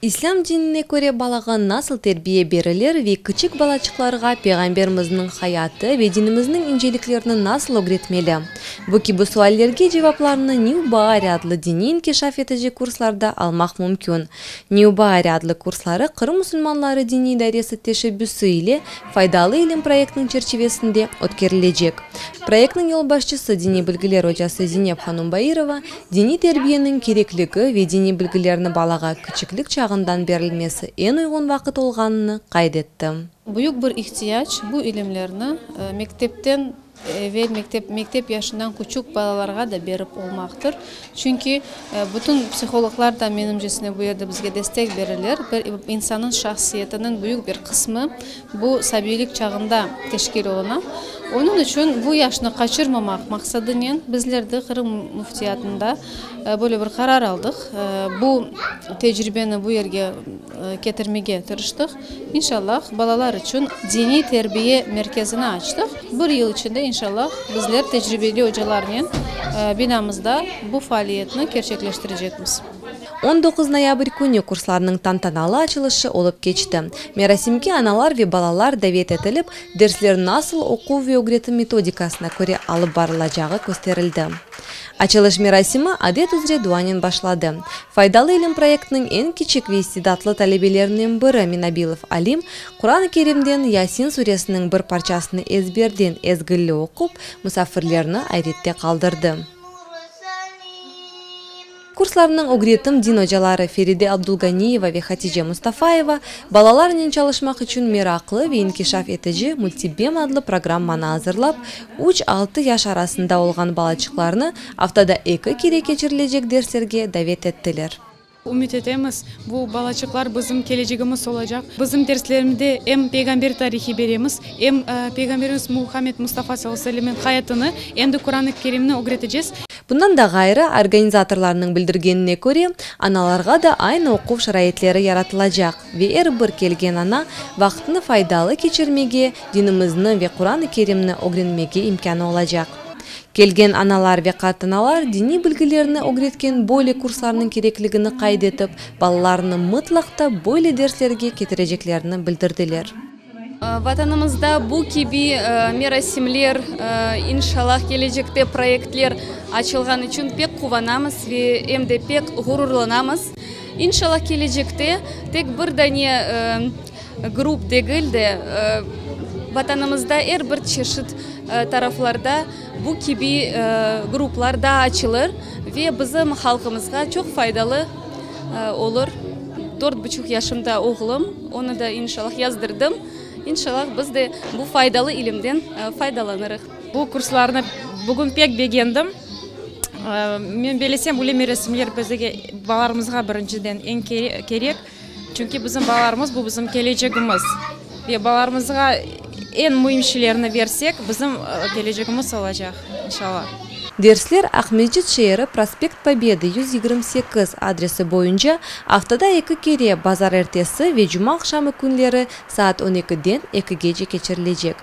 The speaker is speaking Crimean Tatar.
İslâm dinine köre balağa nasıl terbiye berilir ve kiçik balaçıqlarğa Peyğamberimizniñ hayatı ve dinimizniñ inceliklerini nasıl ögretmeli? Bu kibi suallerge cevaplarnı New Baari adlı diniy inkişaf etici kurslarda almaq mümkün. New Baari adlı kursları Qırım musulmanları diniy idaresi teşebbüsi ile Faydalı ilim proyektiniñ çerçivesinde ötkerilecek. Proyektniñ yolbaşçısı, diniy bilgiler ocası Zinep hanum Bairova, diniy terbiyeniñ kerekligi ve diniy bilgilerni balağa kiçiklik çağından berilmesi eñ uyğun vaqıt olğanını qayd etti. Büyük bir ihtiyac bu ilimlerni mektepten evel, mektep mektep yaşından küçük balalarğa da berip olmaqtır. Çünki bütün psihologlar da, menimcesine, bu yerde bizge destek bereler. Bir insannıñ şahsiyetiniñ büyük bir qısmı Bu sabiylik çağında teşkil oluna. Onıñ içün bu yaşnı qaçırmamaq maqsadınen bizler de Qırım Müftiyatında böyle bir qarar aldıq. Bu tecribeni bu yerge ketirmege tırıştıq. İnşallah, balalar içün diniy terbiye merkezini açtıq. Bir yıl içinde, inşallah, bizler tecribeli ocalarnen binamızda bu faaliyetni kerçekleştirecekmiz. 19 noyabr künü kurslarnıñ tantanalı açılışı olıp keçti. Merasimge analar ve balalar davet etilip, dersler nasıl oquv ve ögretim metodikasına köre alıp barılacağı kösterildi. Açılış merasimi adet üzre duanen başladı. Faydalı ilim proyektiniñ eñ kiçik ve istidatlı talebelerinden biri Minabilov Alim Quran-ı Kerimden Yasin suresiniñ bir parçasını ezberden ezgilli oqup, musafirlerni ayrette qaldırdı. Kurslarnıñ ögretim din ocaları Feride Abdulganiyeva ve Hatice Mustafayeva balalarnen çalışmaq içün meraqlı ve inkişaf etici Multibem adlı programmanı azırlap, üç-altı yaş arasında olğan balaçıqlarnı aftada eki kere keçirilecek derslerge davet ettiler. Ümüt etemiz, bu balaçıqlar bizim kelecegimiz olacaq. Bizim derslerimde em peyğamber tarihi beremiz, em Peyğamberimiz Muhammed Mustafa salâllahu aleyhi ve sellemniñ hayatını, em de Quran-ı Kerimni ögretecez. Bundan da ğayrı, organizatorlarnıñ bildirgenine köre, analarğa da aynı oquv şaraitleri yaratılacaq ve er bir kelgen ana vaqtını faydalı keçirmege, dinimizni ve Quran-ı Kerimni ögrenmege imkânı olacaq. Kelgen analar ve qartanalar diniy bilgilerni ögretken böyle kurslarnıñ kerekligini qayd etip, balalarını mıtlaq ta böyle derslerge ketireceklerini bildirdiler. Vatanımızda bu kibi merasimler, inşallah, kelecekte proyektler açılğan içün pek quvanamız ve em de pek ğururlanamız. İnşallah, kelecekte tek bir dane grup degil de, Vatanımızda er bir çeşit taraflarda bu kibi gruplar daa açılır ve bizim halqımızğa çoq faydalı olur. Dört buçuq yaşında oğlum, onı da, inşallah, yazdırdım. İnşallah, biz de bu faydalı ilimden faydalanırıq. Bu kurslarnı bugün pek begendim. Men bellesem, böyle merasimler bizge, balalarımızğa birinciden eñ kerek. Çünki bizim balalarımız, bu bizim kelecegimiz. Ve balalarımızğa eñ müim şeylerni bersek, bizim kelecegimiz olacaq, inşallah. Dersler Aqmescit şeeri, prospekt Pobedı, 128 adresi boyunca aftada eki kere, bazarertesi ve cumaaqşamı künleri saat on ekiden ekigece keçirilecek.